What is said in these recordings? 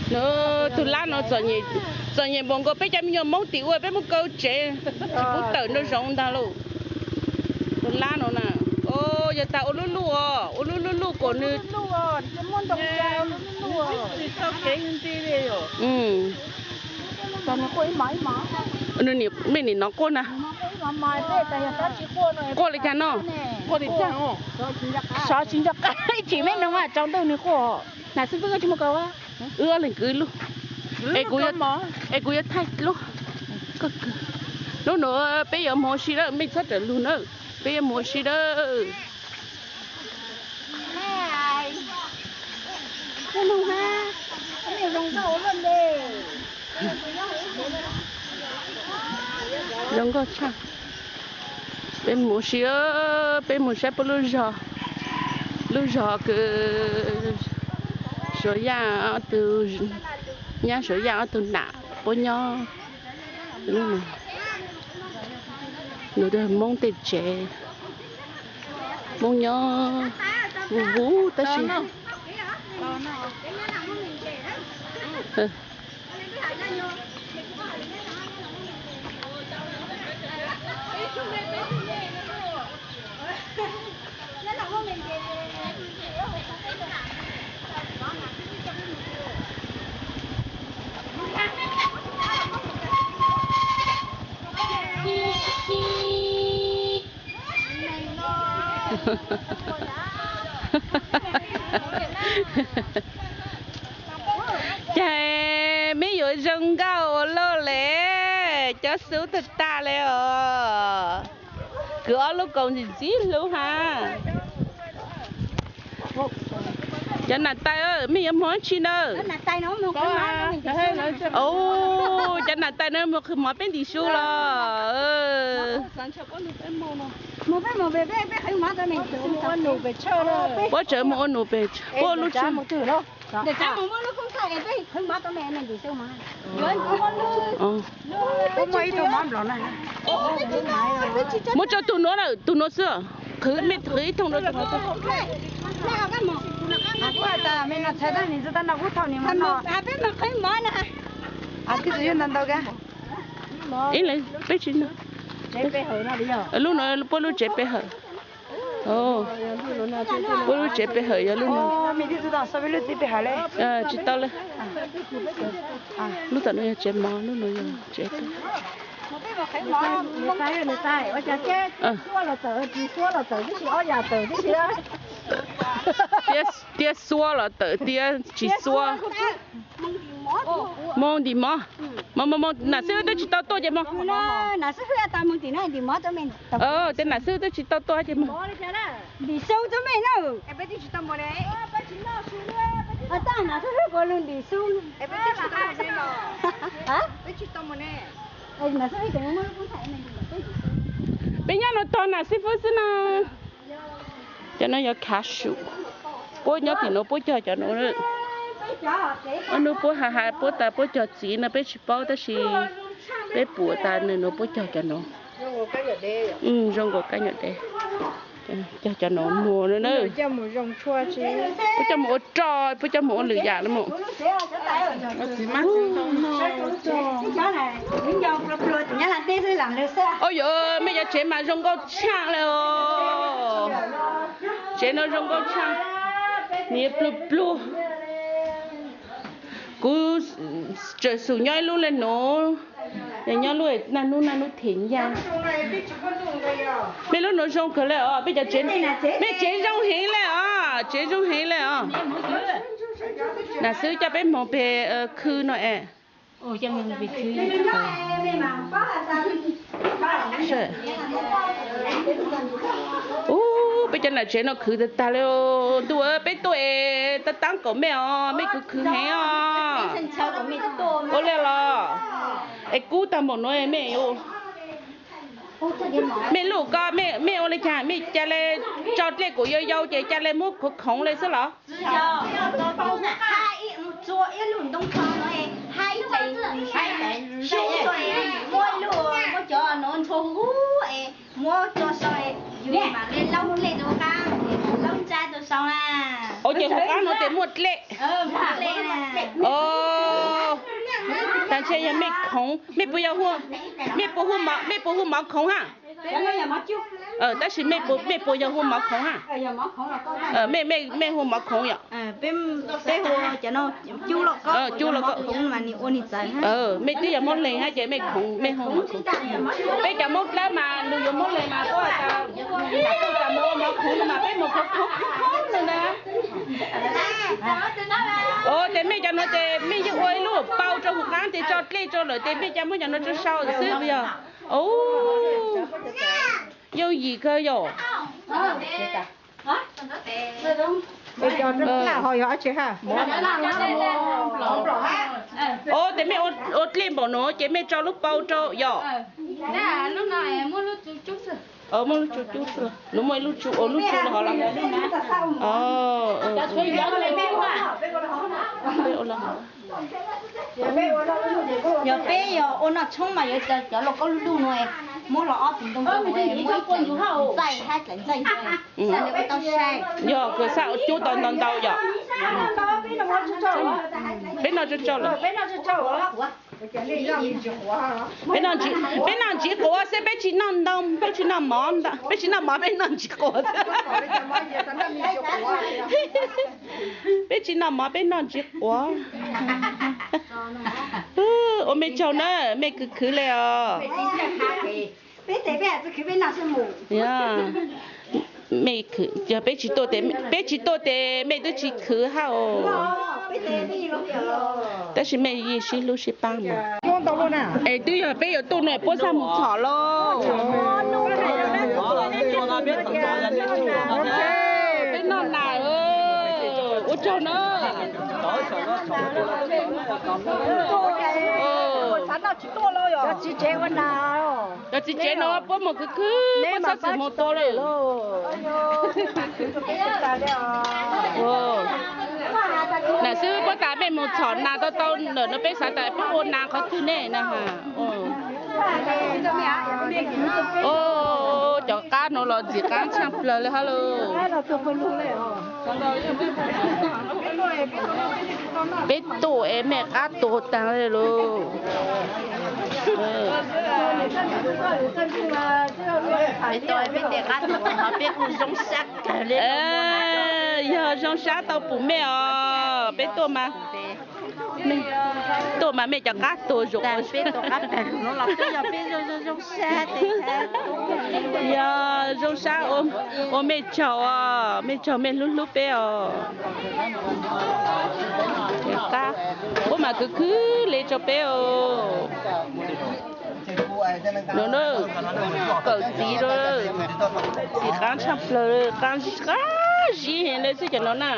Tus lab no txom nyem npaum nkaus peb cov me nyuam Hmoob tim ua peb muab kaw tsev, tsis pub tawm nraum zoov ntag lauj. Tus lab no na, yog tas ua lub luj os, ua lub lub luj kom nws, mej nim no quaj na. Quaj li cas no? Sov tsis nco qab, ib chim mej no mas tsaus ntuj nws quaj. Nam xib fwb koj tsis muaj kaw a? Wb ob leeg kwv lub. Es kuv yuav thaij lub. Lub nuav peb yuav mus ua si lawm, mej txhob rawm lug na. Peb yuav mus ua si lawm. Zoo nkauj tshaj. Peb mus ua si, peb mus saib puab lub zog, lub zog kws Suav Yaj ob tug, nyab Suav Yaj ob tug nam puab nyob. Nws Hmoob tej tsev, Hmoob nyob vuv vuv tab sis Ces meb yuav zoo nkauj ua luaj le, cov xub tag tag le os. Kwv ob lub kaus ntxim ntxim hlub ha. Cov nam tais, mej yuav mus dab tsi na? Cov nam tais no mus qhwv mov peb ntim su los. Puab tseem mus ua num pem, puab lub tsev. Muab tso tus nuav lawm, tus nuav xwb. Qhwv, mej qhwv ib thooj rau tus nuav. Ib leeg peb tsis, lub nuav puab lub tsev pe hawm. Puab lub tsev pe hawm yog lub nuav. Tsis tau le. Lub tom no yog tsev mov, lub nuav yog tsev. Tiab xuab los tawm, tiab tsis xuab. Moog ntim mov. Moog, moog, moog, nam xib fwb twb tsis tau tuaj ces moog. Tias nam xib fwb twb tsis tau tuaj ces moog. Peb nyob no tog nam xib fwb xwb na. Cov no yog khav sum. Puab nyob tim nuav puab cog cov nuav. Ob nub puab has has puab tas puab cog txiv no peb tsis paub tab sis peb pum tas nws nuav puab cog cov nuav. Zoo nkaus kab nyuam dev. Cog cov nuav muag na. Puab coj mus ua roj, puab coj mus ua lwm yam na mus. Ua yuav mej cov tsev mas zoo nkauj tshaj le os. Tsev no zoo nkauj tshaj. Nws yuav pluag pluag. Kuv tseem xum nyob ib lub le nuav, nyob lub naj nub naj nub them ncaj. Mej lub nuav zoo kawg le os, peb cov tsev, mej tsev zoo heev le os, tsev zoo heev le os. Nam xib fwb coj peb moog peg khw no es. Ub, peb cov nam tsev no khwv tag tag le. Ntuj, peb tuaj es tab taab kaum mej os, mej khwv khwv heev os. Ua le los, es kub tag npaum nuav mej, mej luj ko, mej ua le caag, mej ca le tso dlej kuas yau yau ces ca le muab khoov khoov le xwb los? Ua Nyiam hauv qab no ces muaj dlej. Os, tas ntshe yog mej khoov, mej puas yog hu, mej puas hu mov, mej puas hu mov khoov ha? Tab sis mej puas, mej puas yog hu mov khoov ha? Mej, mej hu mov khoov yom? Cub lauj kaub, mej twb yog Moob Leeg hab ces mej khoov, mej hu mov khoov. Peb cov Moob Dlawb mas nws yuav Moob Leeg mas tuaj tas, tas mus ua mov khoov mas peb mus khoov khoov khoov na. Os, ces mej cov no ces mej yeej ua ib lub pau rau hauv qab ces tso dlej rau lawm ces mej cov muab cov no tso sau xwb puas yog? Yooj yim kawg yom. Os, ces mej ua dlej npaum no ces mej tso lub pau rau yom. Muaj lub tsu cub, nws muaj ib lub tsu, ua lub tsu los hov los. Yog peb yog ua noj tshoob mas yuav cov lauj kaub lub luj no, muab hlo ob tug ntoo rau, muab ib txais ntxaij hab txais ntxaij, xav li ua tau sai. Yog kws xav cub tau ntau ntau yom. Peb noj tsau tsau lawm. Peb noj ntsis quav xwb, peb tsis noj ntoo, peb tsis noj mov, peb tsis noj mov, peb noj ntsis quav. Peb tsis noj mov, peb noj ntsis quav. Ua mej tsaug na, mej khwv khwv le os. Yog, mej khwv, yog peb tsis tuaj tes, peb tsis tuaj tes mej twb tsis khwv hab os. Tab sis mej yeej sib hlub sib pab mas. Es twb yog peb yuav tuaj no puab xav mus txhom lauj. Peb noj nas, ua tsaug na. Cov txiv tsev no puab mus khwv khwv, puab txhob txwm mus tua lawm. Nam xwb puab tas mej mus txhom nas tau tau lawm no peb xav tas puab ua nas qhov twg ne na. Os, cov qab no los ntxim qab tshaj plawg le hab lauj. Peb tuaj es mej qab tuag taag le lauj. Peb tuaj es peb tes qab tuag, peb kuj zoo sab kawg le. Yog zoo sab tau pum mej os, peb tuaj mas, tuaj mas mej cov qab tuag zuj zus. Peb tuaj qab taag no los twb yog peb zoo zoo sab tes. Yog zoo sab, ua mej tsaug os, mej tsaug mej hlub hlub peb os. Puab mas khwv khwv le rau peb os. No na, kawm txiv rau, txiv qab tshaj plawg, qab zib heev le xwb cov no na.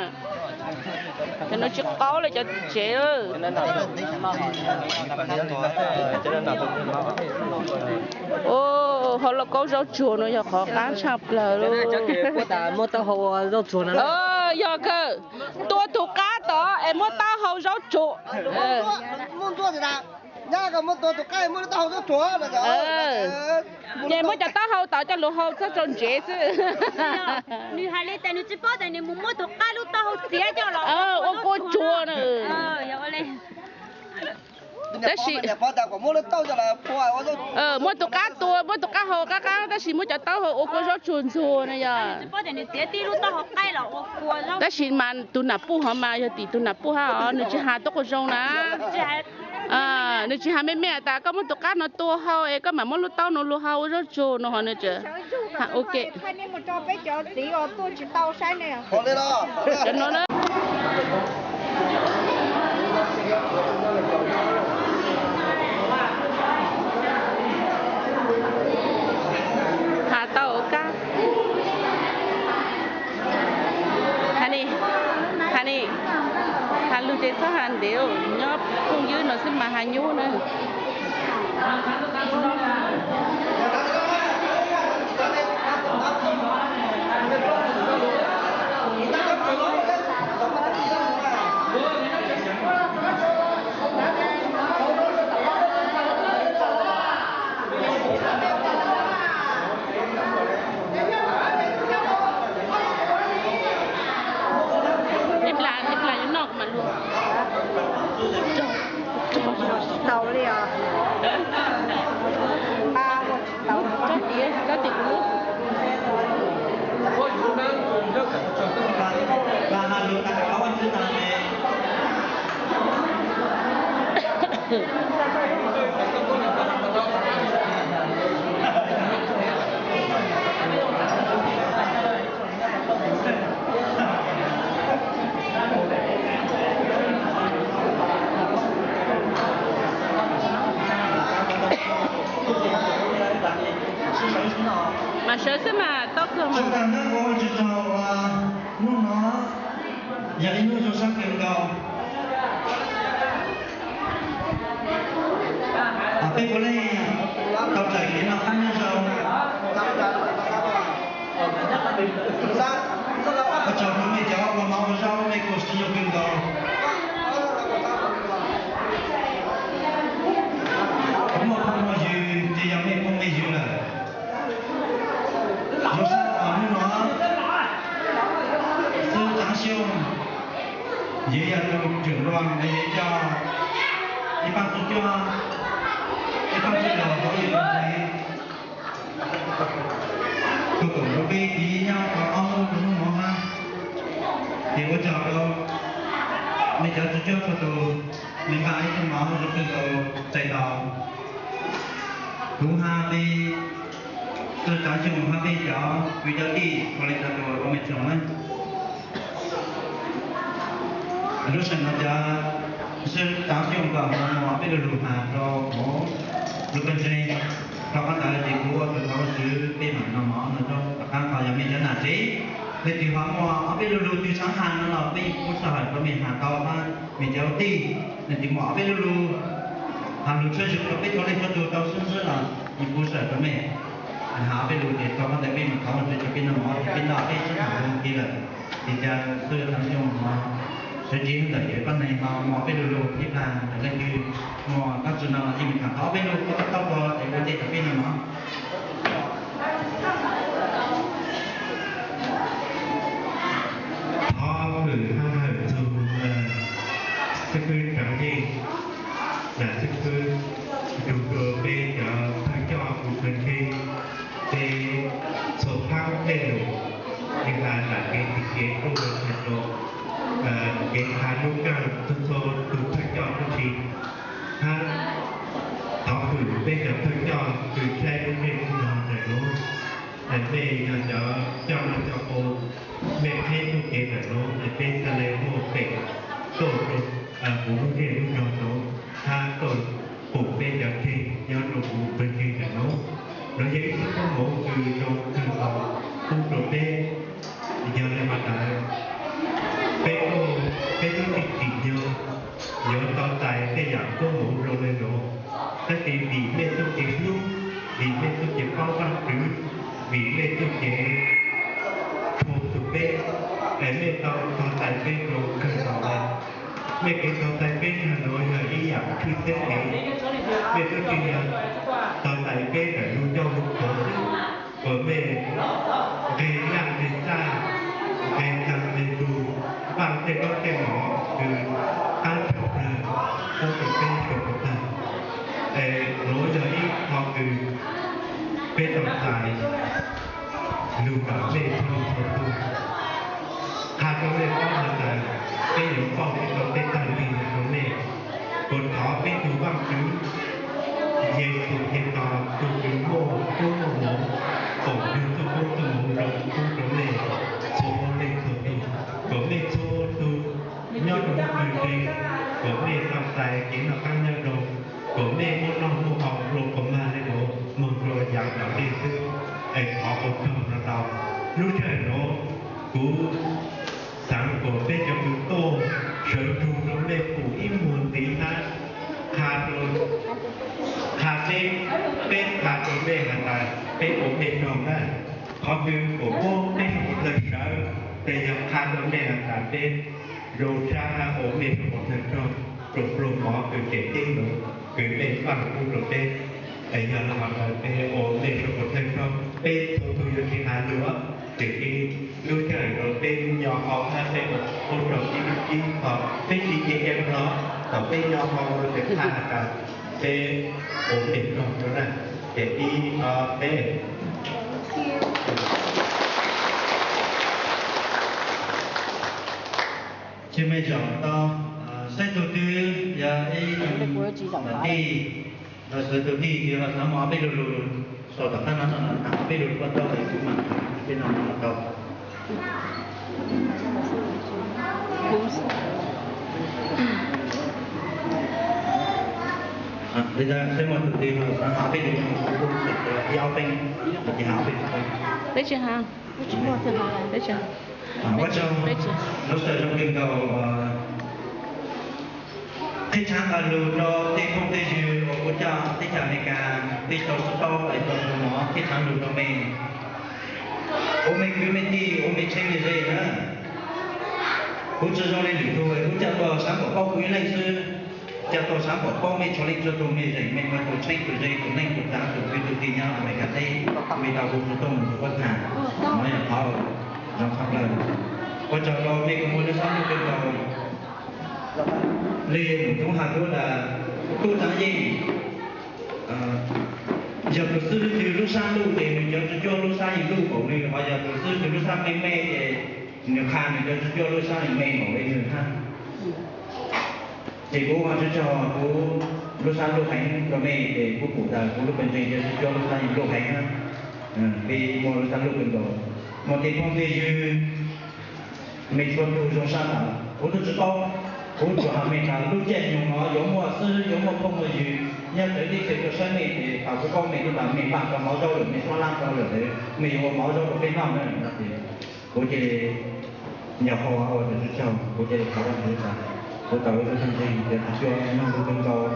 Cov no tsis qaub le cov tsev. Hau lauj kaub zaub tsuag no yog qhov qab tshaj plawg lauj. Yog kawg, tua tug qab tod es muab taub hau zaub tsuag. Ces muab cov taub hau tod coj lug hau txhob rau ntsev xwb. Nws hais li tas nws tsis paub tas nws mus muab tus qab lub taub hau txiav coj los ua kua tsuag na. Tab sis muab tus qab tua, muab tus qab hau qab qab tab sis muab cov taub hau ua kua zaub tsuag ntxuag na yog. Tab sis mas tus nam puj hov mas yog tim tus nam puj hab os, nws tsis has tuab qua zoo na. Nws tsis has me me tas koj muab tus qab no tua hau es koj mam muab lub taub no lug hau ua zaub tsuag no hov nws tseem has ua ke. Cov no na. Has tau kab. Has ni, has ni, has lug ces txhob has ntev, nyob phooj ywg no xwb mas has nyuaj na. Li os. Nqa ua tsis tau. Tsob tim, tsob tim kuv lub. Mas sawv xwb mas tau kawg mas. Tsis tau ua tsis tau ua, hnub no yog ib hnub zoo sab kawg nkaus. Peb puav leej tau raws kev noj qab nyob zoo. Ua tsaug rau mej cov ua mov ua zaub, mej kuj sib zoo kawg nkaus. Kuv muaj phooj muaj ywg ces yog mej phooj mej ywg lawm. Zoo sab uas hnub no xwb Tsav Xyooj, yog tus tseem luag, yog coj ib pab tub cuab, ib pab tub los hauv ib lub ntsev, tuaj koom rau peb tiv nyob rau ob hnub rau hnub mov hab. Ces ua tsaug rau mej cov tub cuab txhua tus, mej npaj ib tug mov zoo kawg nkaus txais tau. Kuv hab peb, Tsav Xyooj hab peb cov kwv cov tij ua li tau tus ua mej tsoom na. Lub sij hawm no cov Tsav Xyooj kom ho muab peb lu lug has rau hauv lub pawg ntseeg. Rau qhov ntawd ces kuv ua tus thov Vajtswv peb mam noj mov noj zaub. Tom qab qhov yog mej cov nam tsev, leej twg ho muaj ob peb lu lug twg xaav has no los peb yeej pub sij hawm rau mej has tau hab. Mej cov ua tij, leej twg muaj ob peb lu lug has lug tshwj xeeb rau peb txhua leej txhua tug tau sib ntsib los yeej pub sij hawm rau mej has ob peb lu ces rau qhov ntawd peb mam thov Vajtswv tso peb noj mov ces peb noj peb sib tham zoo kiag lawm. Ces cov tub Tsav Xyooj no sawv tsev ntawm ces pab neeg no muaj ob peb lu lug ib plag ntawm leej twg muaj kab tsi no los yeej mej tham tau ob peb lu koj tau tau ko ces ua ntej rau peb noj mov. Thov hwm hab hawm txug xib fwb Tsav Yeej, nam xib fwb, nrug rua peb cov thawj coj ua pawg ntseeg, peb txhua phab tej lug, nwg has nam kev txiv kev tuaj tag rua kev has lub kaaj txhua txhua tug thawj coj tuab si, hab thov hwm peb cov thawj coj kws saib lub ntsej lub muag ntawm nuav. Mej yog cov coj noj coj ua, mej qheb txuj kev ntawm nuav es peb txhad le muaj peem tuaj rua kuv lub ntsej lub muag nuav hab tuaj pum peb cov kheej nyob rua kuv pawg ntseeg ntawm nuav. Nuav yog ib tug koob moov kws zoo kawg nkaus pub rua peb. Yog le hov ntawd, peb, peb tub txib tsim nyog yuav tau txais tej yaam koob moov zoo le nuav, tab sis vim mej txuj kev hlub, vim mej txuj kev paub Vaajtswv, vim mej txuj kev tshua txug peb, es mej tau txhog txais peb zoo kawg nkaus le. Mej kev txhog txais peb tag nuav yog ib yaam tshwj xeeb heev. Mej tub tsi yog txhog txais peb ntawm lub ncauj lub khuav xwb, kuas mej nqeg naj nqeg txag, nqeg taag nqeg nrug, npaaj tej zaub tej mov kws qab tshaj plawg pub rua peb suav puas tag. Es nuav yog ib qho kws peb tau txais lug nrug mej txhua leej txhua tug. Qha rua mej paub has tas peb yuav pauj tsi tau peb taag le rua mej, kuas thov peb tug Vaajtswv Yexus Khetos tug kws muaj koob muaj moov, foom nwg txuj koob txuj moov zoo pub rua mej txhua leej txhua tug, kuas mej txhua tug nyob rua pawg ntseeg, kuas mej tau txais kev noj qaab nyob zoo, kuas mej muaj noj muaj haus hlua puas mag le nuav moog rua yaav tom ntej xwb. Es thov ua tsaug rua tau lub sij hawm nuav, kuv xaav kuas peb cov kws tuaj sawv nrug rua mej pum ib muag ntxiv hab qha rua, qha peb, peb qha rua mej has tas peb ua mej tsaug na. Qhov kws kuas muab peb suav puas tawg sawv, tes yog qha rua mej has tas peb zoo sab hab ua mej suav puas tawg tsaug rua pluag mov kws tseem ceeb nuav kws mej npaaj pub rua peb. Es yog le hov ntawd peb ua mej suav puas tawg tsaug, peb txhua tug yuav tsi has lug, tes peb lub sij hawm nuav peb nyo hau hab peb ua tsaug ib lub ib qho, peb tsi nce ib qho, thaum peb nyo hau nuav tes qha has tas Peb ua pem rau na, ces ib ob peb. Tsis me zaum tau, saib tus twg yog ib tug tij, los sis tus tij twg ho xav mus ob peb lus lus, sau tom qab no no, ob peb lus koj tau es kuv mam tham peb no no tau. Li ntawd saib muaj tus twg ho xav tham peb lus, kuv kuj ib ob peb, ces tham peb lus. Peb tsis tham. Peb tsis tham. Ua tsaug, lub sij hawm zoo kawg nkaus. Qhib tshav nqa lus rau tej phooj tej ywg uas kuv coj teb chaws Amelikas, peb tau sib paub es tau tus mov qhib tshav lus rau mej. Ua mej kwv mej tij, ua mej tsheb mej ze na. Kuv tsis zoo li lwm tus, kuv coj tuaj xav kom paub kuv ib leeg xwb. Coj tuaj xav kom paub mej txhua leej txhua tus, mej zeem mej muaj tus tsheb tus ze tus neej tus tsav tus kwv tus tij nyob Amelikas teb, mej tau hu xov tooj mus rau kuv tham. No yog qhov zoo tshaj plaws. Ua tsaug rau mej kua muag lub sab ntuj kawg nkaus. Li nws tub has tuaj tas, tub tsav yeej, yog tus xib hwb twg lub sab ntuj ces nws cov tswv cuab lub sab yeej ntuj npaum li, ho yog tus xib hwb twg lub sab me me ces nws qha nws cov tswv cuab lub sab yeej me npaum li nws hab. Ces kuv ua Vajtswv tsaug, kuv lub sab ntuj heev rau mej, ces kuv pum tas kuv lub pawg ntseeg cov tswv cuab lub sab yeej ntuj heev hab. Peb muaj lub sab ntuj kawg nkaus, muaj tej phooj tej ywg, mej txhua tus zoo sab nraud kuv twb tsis paub. Kuv tsuas has mej tas lub caij nyoog no yuav muaj xib hwb, yuav muaj phooj muaj ywg nyob txawv teb chaws tuaj saib mej, ces thaum kuv paub mej twb tas mej npaj tau mov zaub lawm, mej suab lab tau lawm, mej yuav ua mov zaub rau peb noj na no ces kuv cia li nco qab ua tus tswv tsaug, kuv cia li thov Vajtswv tas kuv tau ib lub pawg ntseeg cov tswv cuab nyob ntuj kawg nkaus.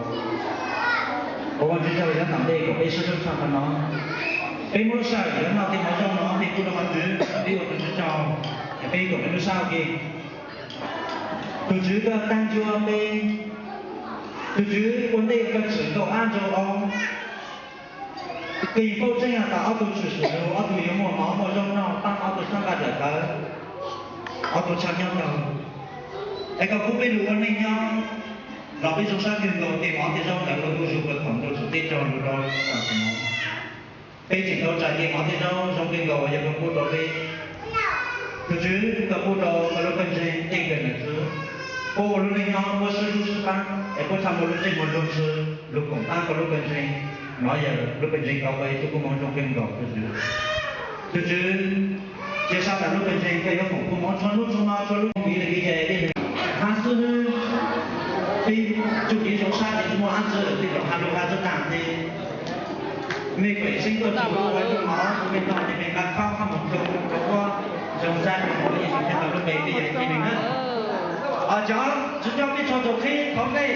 Ua Vajtswv tsaug, yav tom ntej kom peb sib hlub tshaj qhov no. Peb muab lub sij hawm yuav noj tej mov zaub no peb pub rau Vajtswv, peb ua tus tswv tsaug, es peb kom peb lub sab ua ke. Tus Tswv koj tag ncua peb, tus Tswv ua ntej koj tshwm nkauj ab nraug oo, koj yeej paub tseeb tas ob tug tshwm sim lug ob tug yuav muaj mov muaj zaub noj, pab ob tug txhob nqa dawm tawv, ob tug tshaj nyob tau. Es koj pub peb lug ua neej nyob los peb zoo sab kawg nkaus, tej mov tej zaub ntawd luag kuj zug kawg thaum ntuj tsim teb raug lug rau tam sim no. Peb tseem tau txais tej mov tej zaub zoo kawg nkaus uas yog koj pub rau peb. Tus Tswv, koj pub rau koj lub pawg ntseeg tej kawm ntawv xwb, puab ua lub neej nyob puab sib hlub sib pab es puab txhaj muaj lub ntsej muag lug ntsw lug koom pab koj lub pawg ntseeg. No yog lub pawg ntseeg tau koj ib tug koob hmoov zoo kawg nkaus tus Tswv. Tus Tswv, cia sab tas lub pawg ntseeg koj yuav foom koob hmoov txhua hnub txhua hmo txhua lub ntiav le kev cai tej hab xwb. Peb tsuj kev zoo sab ces tsis muaj dab tsi lawm, tej zaum has lug has tsis taag tes mej kuj xeeb tuaj txug ua ib tug mov rau mej noj ces mej nqa khaub khaub moog rau rau puab zoo sab rau Yexus Khetos lub npe peb yog ib tug neeg na. Cov tswv coj peb txhua tug qhib qhov nplej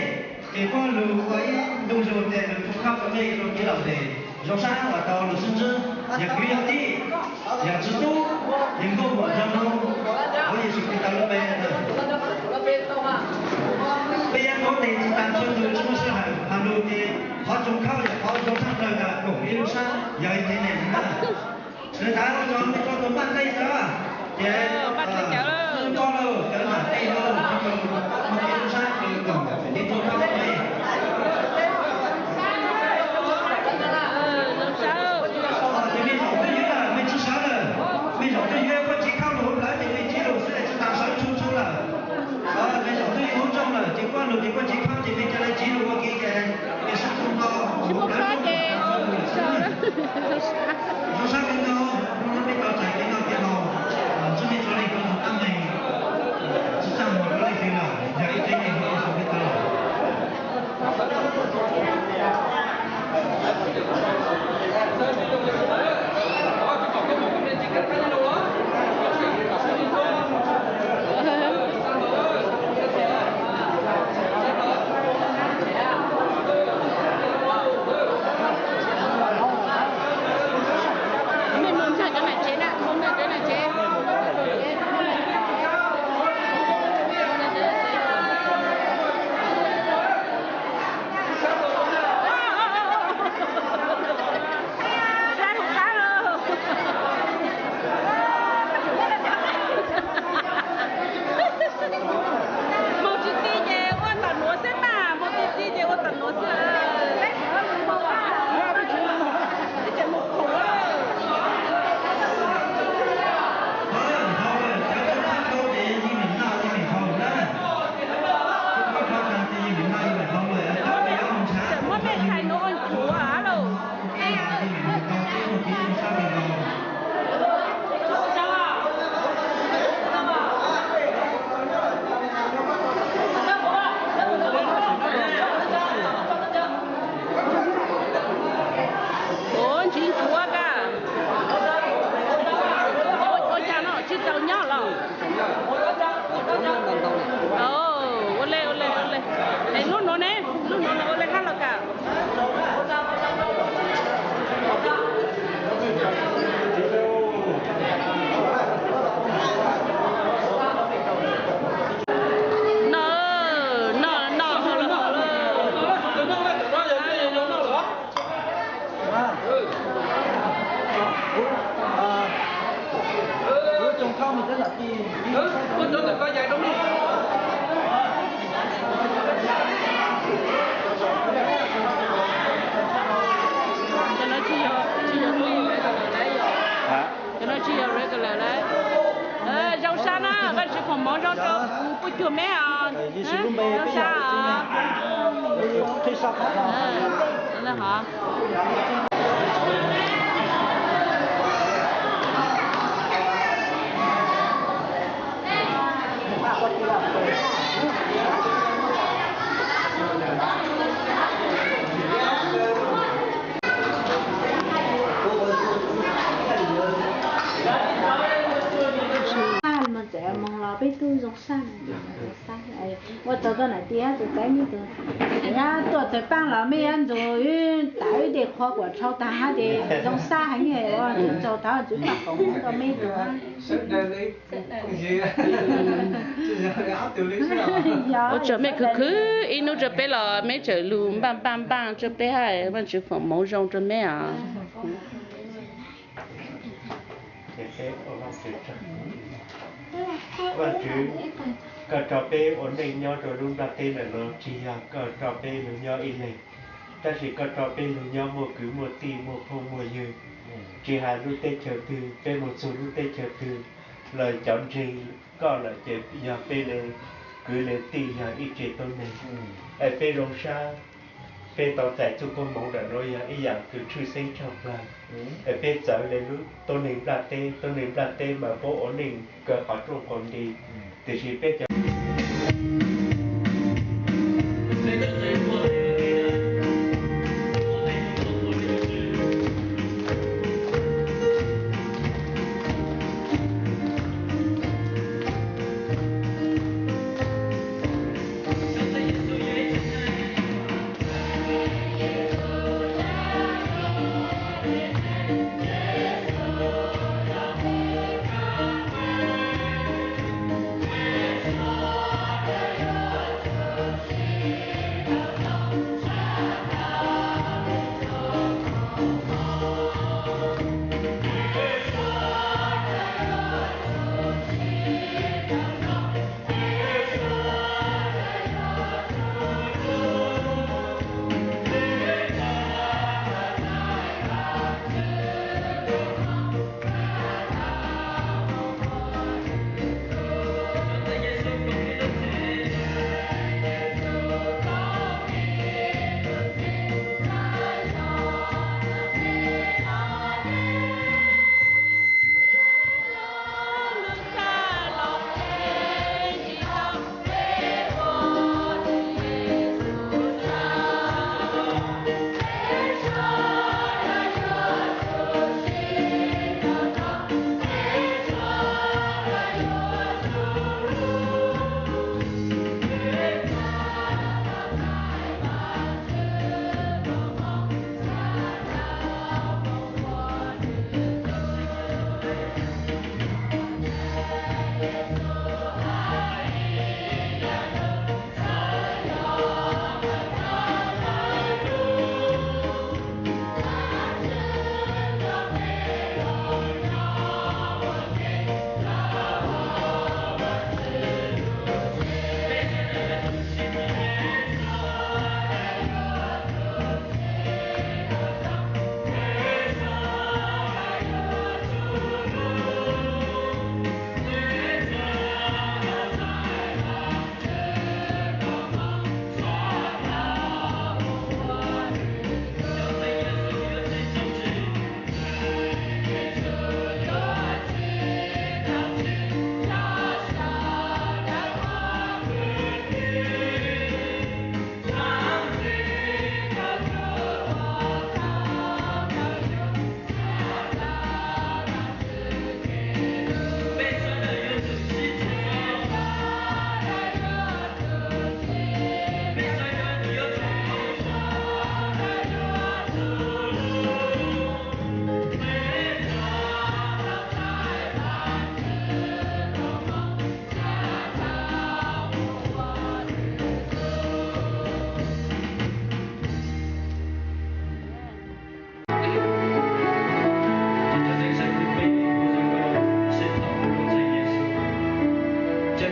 ces puab lug ua ib ntu lug tes lug txug khaub rau mej rau kev lom zem zoo sab uas tau lug sib ntsib yog kwv yog tij, yog tswv tub, yog nkauj muam nraug nug, hauv Yexus Khetos lub npe. Peb yuav tuav tes tsis taag txhua tug tsis muaj sij hawm has lug ces qhov tsoom khaub yog qhov zoo tshaj plaws tas koom ib lub sab yog ib tsev neeg na. Lawv tas ua tsaug mej txhua tug npaj nqaij tso, ces wb npaj lawm cov npaj nqaij lauj, txhua tug muaj ib lub sab tau koom ib txhua khaub mej. Ces mej zaum twb ywb lawm mej tsi sawv lawm, mej zaum twb ywb puab tsiv khaub lug huv plawv ces mej tsiv lug xwb tsi taag sawv tshua tshua lawm. Mej zaum twb ywb huv ntsoog lawm ces puab lug ces puab tsiv khaub ces mej ca le tsiv lug ua ke ces mej sib txuag nto huv plawv tsoog lawm xwb. Zoo sab kawg nkaus, hnub no peb tau txais kev noj kev haus, ntsib mej txhua leej txhua tus tab meeg, tsi txaj muag rau leej twg lawm, yog ib tsev neeg hauv Yexus Khetos lawm. Cov no tsis yog, tsis yog regular lawm, cov no tsis yog regular lawm. Zoo sab na, Vaj Tswv foom hmoov zoo rau kuv pub cuag meb os. Zoo sab os. Mus txawm moog los peb tub zoo sab, ua tsaug rau niam txiv txhua tus, tuaj txawm paab los mej yuav ntxuag tas wb tej qhua kuam tshau taag hab ces zoo sab heev, ua tsaug thov Tswv foom hmoov rau meb tug. Ua tsaug mej khwv khwv ib nub rua peb los meb tseem lug npaaj npaaj npaaj rua peb hab, Vaajtswv foom hmoov zoo rua meb os. Vaajtswv, koj tso peb ua neej nyob rua lub nplaj teb ntawm no tsis yog koj tso peb lug nyob ib leeg, tab sis koj tso peb lug nyob muaj kwv muaj tij muaj phooj muaj ywg. Tsis has lub teb chaws twg, peb mus txug lub teb chaws twg los cov ntseeg koj lawm ces yog peb le kwv le tij, yog ib tse tuab neeg. Es peb zoo sab, peb tau txais txuj koob hmoov ntawm no yog ib yaam kws tshwj xeeb tshaj plawg. Es peb txawv le lub tuab neeg nplaj teb, tuab neeg nplaj teb mas puab ua neej kawg qhov rooj qhov nti, tiam sis peb cov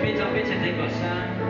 Peb tso peb txhais tes kom sab.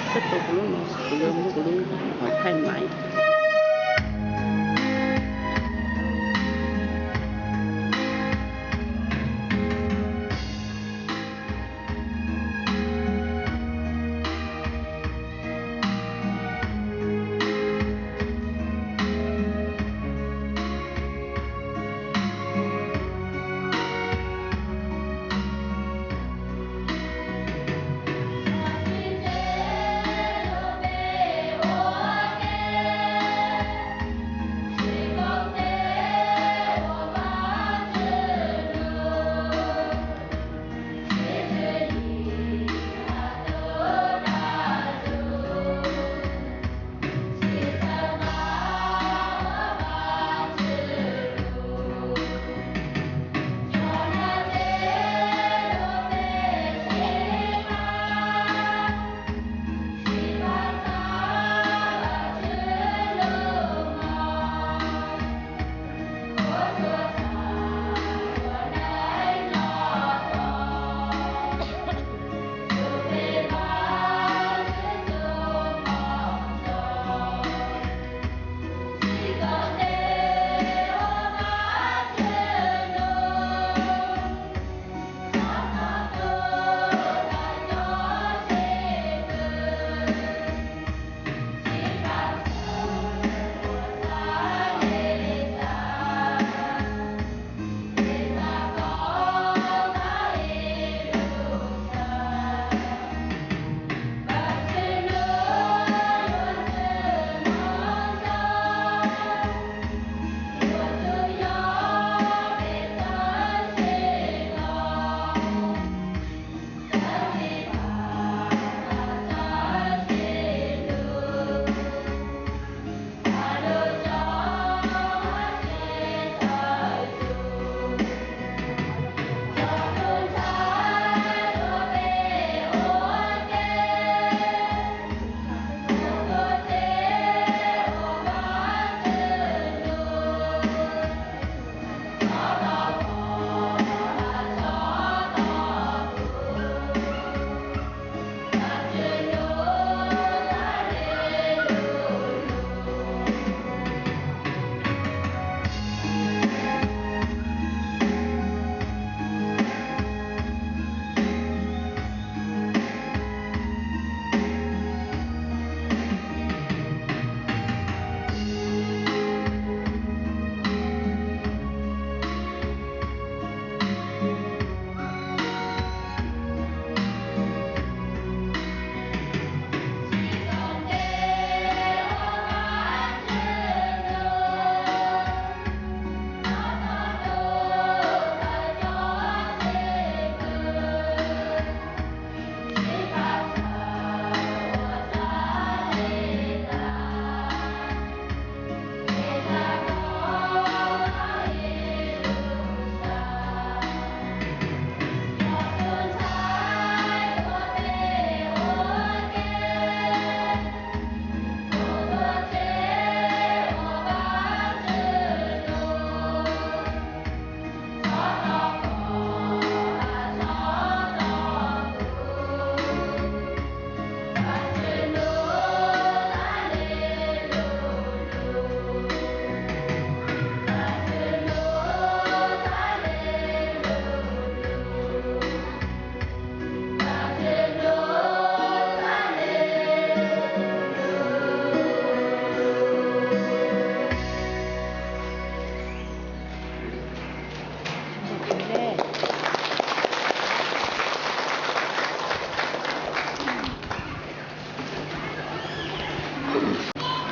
Txog kuv lub no, kuv yuav muab kuv lub hauv thaij maiv.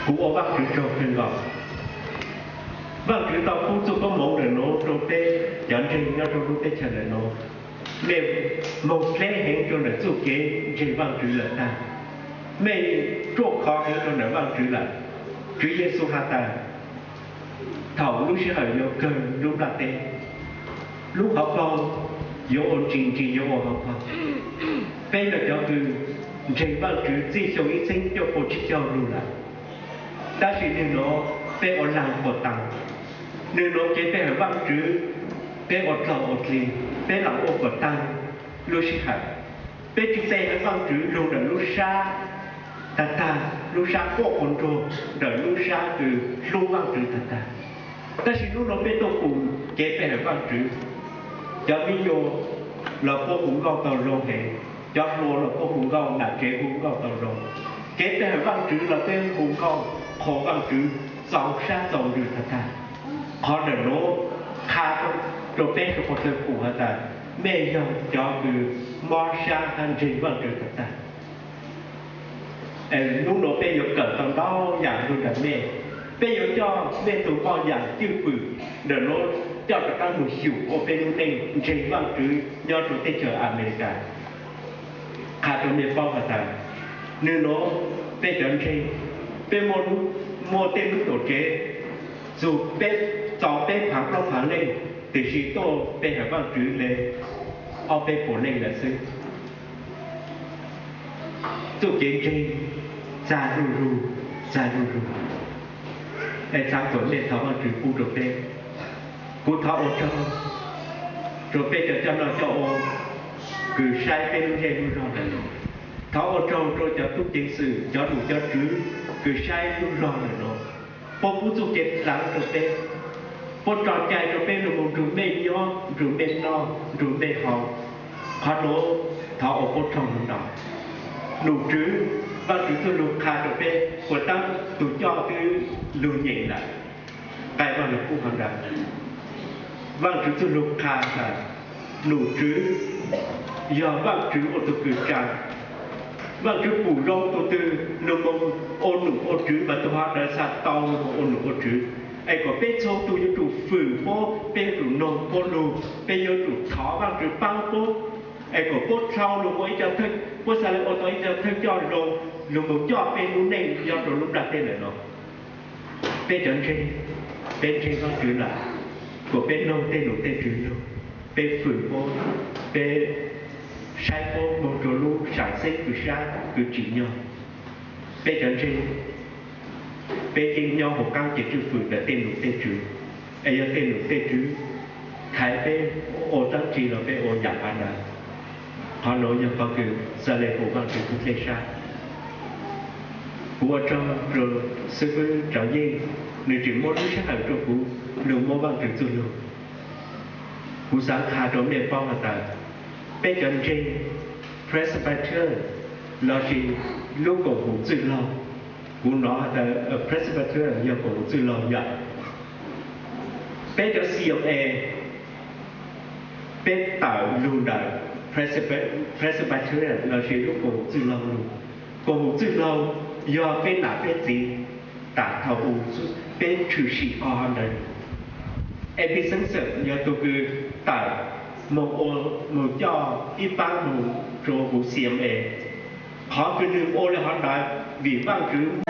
Kuv ua Vaajtswv tsaug kawg nkaus. Vaajtswv tau pub txuj koob moov ntawm nuav rua peb cov ntseeg nyob rua lub teb chaws ntawm nuav. Mej moog dleb heev rua ntawm txuj kev ntseeg Vaajtswv lawm tag. Mej ruaj khov heev rua ntawm Vaajtswv lawm. Tswv Yexus has tas, thaum lub sij hawm yuav kawg lub nplaj teb, lub hauv paug yuav ua ntsis, ntsis yuav ua hauv paug. Peb yog cov kws ntseeg Vaajtswv txij xyoo ib txheeb cuaj pua tsib caug lug lawm, tab sis nwg nuav peb ua laag puas taag. Nwg nuav kev pe hawm Vaajtswv, peb ua dlog ua dlig, peb lam ua puas taag lub sij hawm. Peb tsi pe hawm Vaajtswv lug ntawm lub sab tag tag, lub sab quaj quas nruag ntawm lub sab kws hlub Vaajtswv tag tag. Tab sis nub nua peb tuaj pum kev pe hawm Vaajtswv, cov miv nyuas los puab hu nkauj tau zoo heev, cov hluas los puab hu nkauj, nam tsev hu nkauj tau zoo. Kev pe hawm Vaajtswv los peb hu nkauj qhuas Vaajtswv txaus sab txaus ntsws tag tag. Qhov ntawm nuav qha rua peb suav dlawg pum has tas mej yog cov kws mob sab hab ntseeg Vaajtswv tag tag. Nub nua peb yuav kawm tau ntau yaam lug ntawm mej. Peb yuav coj mej tug moj yaam cwj pwm ntawm nuav coj rov qaab moog xyum ua peb lub neej ntseeg Vaajtswv nyob rua teb chaws Amelikas. Qha rua mej paub has tas, nwg nuav peb cov ntseeg, peb muaj tej lub tuam tsev, txug peb, txaus peb phaav plaub phaav leej, tiam sis tuaj pe hawm Vaajtswv le ob peb puas leej lawm xwb. Txuj kev ntseeg txag zuj zug, txag zuj zug. Es xaav kom mej thov Vaajtswv pub rua peb. Kuv thov ua tsaug rua peb cov coj noj coj ua kws saib peb lub zej lub zog ntawm nuav. Thov ua tsaug rua cov tub ceev xwm, cov nom cov tswv kws saib lub zog ntawm nuav, puab pub txuj kev dlaav rua peb, puab tso cai rua peb lug moog nrug mej nyob, nrug mej noj, nrug mej haus. Qhov nuav thov ua puab tsaug ntau. Nom tswv, Vaajtswv txuj lug qha rua peb, puas taab tug coj twb lug nyeem lawm, nqai Vaaj Lug Kub hov ntawd. Vaajtswv txuj lug qha tas, nom tswv yog Vaajtswv ua tug kws tsaa. Vaajtswv pum zoo tug twg lug moog ua nom ua tswv mas tug hov ntawd xaav tau lug moog ua nom ua tswv. Es kom peb txhua tug yuav tsum fwm puab, peb yuav tsum noog puab lug, peb yuav tsum thov Vaajtswv paab puab. Es kom puab dlhau lug ua ib co thawj, puab xaav le ua tau ib co thawj coj zoo lug moog coj peb lub neej nyob rua lub nplaj teb ntawm no. Peb cov ntseeg, peb ntseeg Vaajtswv lawm, kom peb noog tej nom tej tswv lug, peb fwm puab, peb saib puab moog rua lub saam xeeb kws sab kws tsim nyog. Peb cov ntseeg, peb yeej nyob huv qaab kev tswj fwm ntawm tej nom tej tswv, es yog tej nom tej tswv thaiv peb ua dlaab tsi los peb ua yaam qhov ntawd. Qhov nuav yog qhov kws xaav le hu Vaajtswv tug dlej sab. Kuv ua tsaug rua xib fwb Tsawv Yeej, nwg tseem muab lub sij hawm rua kuv lug muab Vaajtswv txuj lug. Kuv xaav qha rua mej paub has tas, peb cov ntseeg Presbyterian lossis lub koom haum txwj laug, kuv nov has tas Presbyterian yog koom haum txwj laug yom. Peb cov C M A, peb tawm lug ntawm Presbyterian lossis lub koom haum txwj laug lug. Koom haum txwj laug yog peb nam peb txiv, tam thaum u peb tshwm sim qhov ntawd. Epi Xeeb Xeem yog tug kws tawm moog ua, moog coj ib paab moog rua huv C M A. Qhov kws nwg ua le hov ntawd vim Vaajtswv